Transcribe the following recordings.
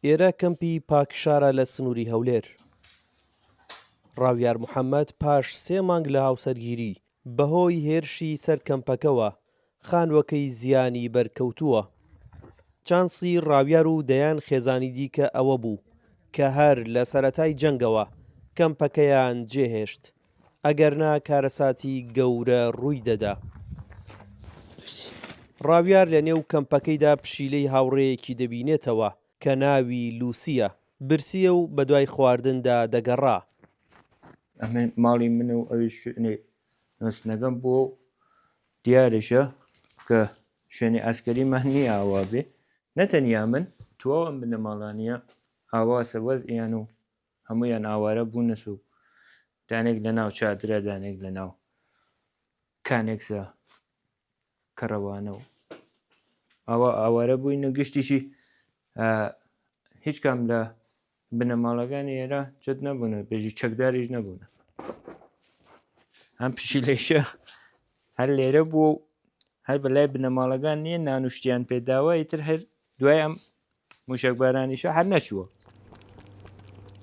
ئێرە کەمپی پاکشارە لە سنووری هەولێر. ڕاویار محەمەد پاش سێ مانگ لە هاوسەرگیری، بەهۆی هێرشی سەر کەمپەکەوە خانووەکەی زیانی بەرکەوتووە. چانسی ڕاویار و دەیان خێزانی دیکە ئەوە بوو کە هەر لە سەرەتای جەنگەوە کەمپەکەیان جێهێشت، ئەگەرنا کارەساتی گەورە ڕووی دەدا. ڕاویار لە نێو کەمپەکەیدا پشیلەی هاوڕێیەکی دەبینێتەوە کە ناوی لوسییە، برسییە و بەدوای خواردندا دەگەڕا. ئەمە ماڵی منە و ئەویش شوێنی نووستنەکەم بووە و دیاریشە کە شوێنی ئاسکەریمان نییە ئاوا بێ نەتەنیا من تواو ئەم بنەماڵانە ئاواسە وەزعیان و هەموویان ئاوارە بوونەس و دانێک لە ناو چادرە دانێک لە ناو کانێکسە کەڕەوانە و ئاوا ئاوارە بووین و گشتیشی هیچ کام لە بنەماڵەکانی ئێرە چت نەبوون بێژی چەکداریش نەبوون ئەم پشیلەیشە هەر لێرە بوو و هەر بەلای بنەماڵەکان نییە نانوشتیان پێداوە ئیتر هەر دوای ئەم موشەکبارانیشە هەر نەچووە.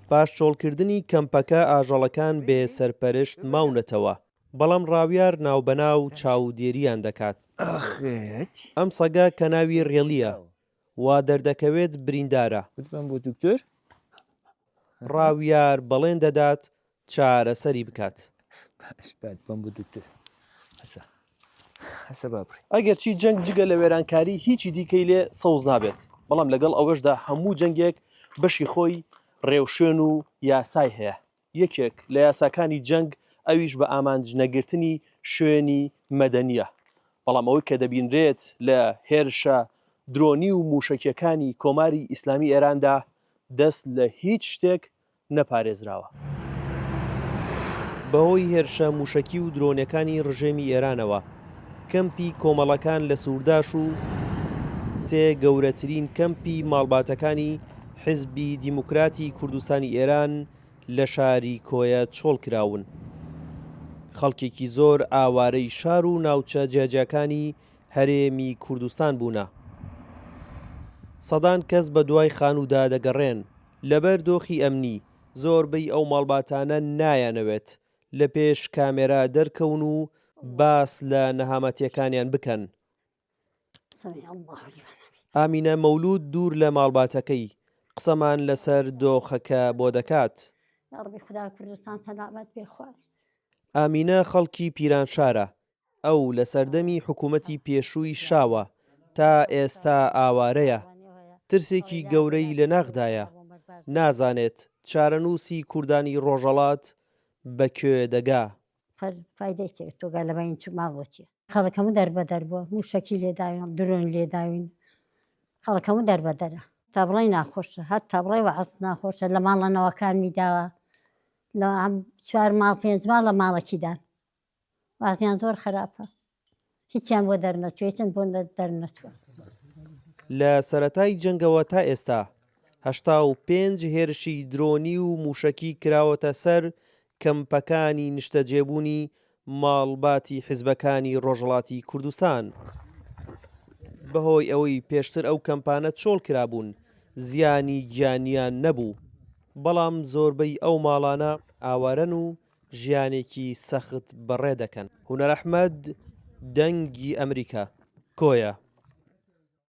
پاش چۆڵکردنی کەمپەکە ئاژەڵەکان بێ سەرپەرشت ماونەتەوە، بەڵام ڕاویار ناوبەناو چاودێرییان دەکات. ئەم سەگە کە ناوی ڕێڵییە، وا دەردەکەوێت بریندارە. ڕاویار بەڵێن دەدات چارەسەری بکات. ئەگەرچی جەنگ جگە لە وێرانکاری هیچی دیکەی لێ سەوز نابێت، بەڵام لەگەڵ ئەوەشدا هەموو جەنگێک بەشی خۆی ڕێوشوێن و یاسای هەیە، یەکێک لە یاساکانی جەنگ ئەویش بە ئامانج نەگرتنی شوێنی مەدەنییە، بەڵام ئەوەی کە دەبینرێت لە هێرشە درۆنی و مووشەکییەکانی کۆماری ئیسلامی ئێراندا دەست لە هیچ شتێک نەپارێزراوە. بەهۆی هێرشە مووشەکی و درۆنەکانی ڕژێمی ئێرانەوە، کەمپی کۆمەڵەکان لە سوورداش و سێ گەورەترین کەمپی ماڵباتەکانی حیزبی دیموکراتی کوردستانی ئێران لە شاری کۆیە چۆڵ کراون. خەڵکێکی زۆر ئاوارەی شار و ناوچە جیاجیاکانی هەرێمی کوردستان بوونە. سەدان کەس بەدوای خانوودا دەگەڕێن. لەبەر دۆخی ئەمنی، زۆربەی ئەو ماڵباتانە نایانەوێت لە پێش کامێرا دەرکەون و باس لە نەهامەتیەکانیان بکەن. ئامینە مەولود دوور لە ماڵباتەکەی، قسەمان لەسەر دۆخەکە بۆ دەکات. ئامینە خەڵکی پیرانشارە، ئەو لە سەردەمی حکوومەتی پێشووی شاوە تا ئێستا ئاوارەیە، ترسێکی گەورەی لە ناخدایە، نازانێت چارەنووسی کوردانی ڕۆژەڵات بە کوێ دەگا. خەڵک هەموو دەربەدەر بووە، مووشەکی لێداوین، درۆن لێداوین، خەڵک هەموو دەربەدەرە. تا بڵێی ناخۆشە، هەتا بڵێی وەعز ناخۆشە، لە ماڵە نەوەکانمی داوە، لە چوار ماڵ پێنج ماڵ لە ماڵەکی دان. وازیان زۆر خراپە هیچیان بۆ دەرنەچوو هیچن بۆ دەرنەچووە. لە سەرەتای جەنگەوە تا ئێستا 85 هێرشی درۆنی و مووشەکی کراوەتە سەر کەمپەکانی نیشتەجێبوونی ماڵباتی حیزبەکانی ڕۆژهەڵاتی کوردستان. بەهۆی ئەوەی پێشتر ئەو کەمپانە چۆڵ کرابوون زیانی گیانیان نەبوو، بەڵام زۆربەی ئەو ماڵانە ئاوارەن و ژیانێکی سەخت بەڕێ دەکەن. هونەر ئەحمەد، دەنگی ئەمریکا، کۆیە.